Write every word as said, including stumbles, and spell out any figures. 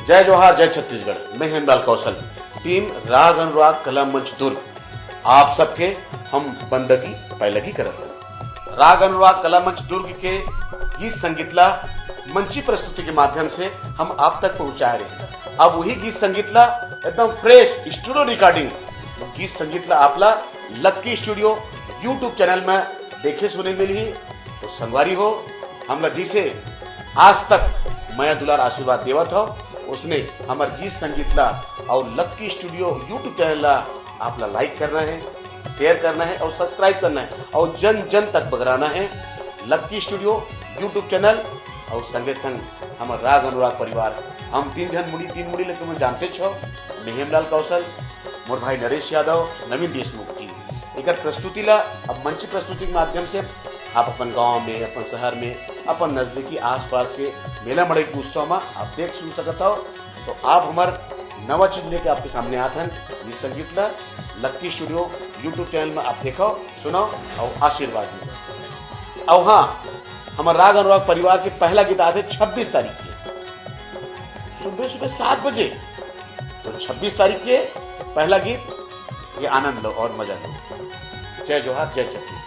जय जोहार, जय छत्तीसगढ़। मैं हेमलाल कौशल, टीम राग अनुराग कला मंच दुर्ग, आप सबके हम बंदगी पैलगी करत हन। राग अनुराग कला मंच दुर्ग के गीत संगीत ला मंची प्रस्तुति के माध्यम से हम आप तक पहुंचाए रहे। अब वही गीत संगीत ला एकदम फ्रेश स्टूडियो रिकॉर्डिंग गीत संगीत ला आप ला लक्की स्टूडियो YouTube चैनल में देखे सुने मिलही। तो संगवारी हो, हमला जिसे आज तक मया दुलार आशीर्वाद देवत हो, उसने हमर गीत संगीत ला और लक्की स्टूडियो YouTube चैनल ला आप ला लाइक करना है, शेयर करना है और सब्सक्राइब करना है और जन जन तक बगराना है। लक्की स्टूडियो YouTube चैनल और संगे संग हमर राग अनुराग परिवार, हम तीन झन मुड़ी तीन मुड़ी लेके मैं जानते छो, मैं हेमलाल कौशल, मोर भाई नरेश यादव, नवीन देशमुख जी। एकर प्रस्तुति ला अब मंच प्रस्तुति के माध्यम से आप अपन गांव में, अपन शहर में, अपन नजदीकी आसपास के मेला मड़ई के उत्सव में आप देख सुन सकत हो। तो आप हमर नवा चीज लेके आपके सामने आत हन, ये संगीत ला लक्की स्टूडियो YouTube चैनल में आप देखो, सुनो और आशीर्वाद दो। और हाँ, हमर राग अनुराग परिवार के पहला गीत आते छब्बीस तारीख के सुबह सुबह सात बजे। तो छब्बीस तारीख के पहला गीत, ये आनंद लो और मजा लो। जय जोहार, जय छत्तीसगढ़।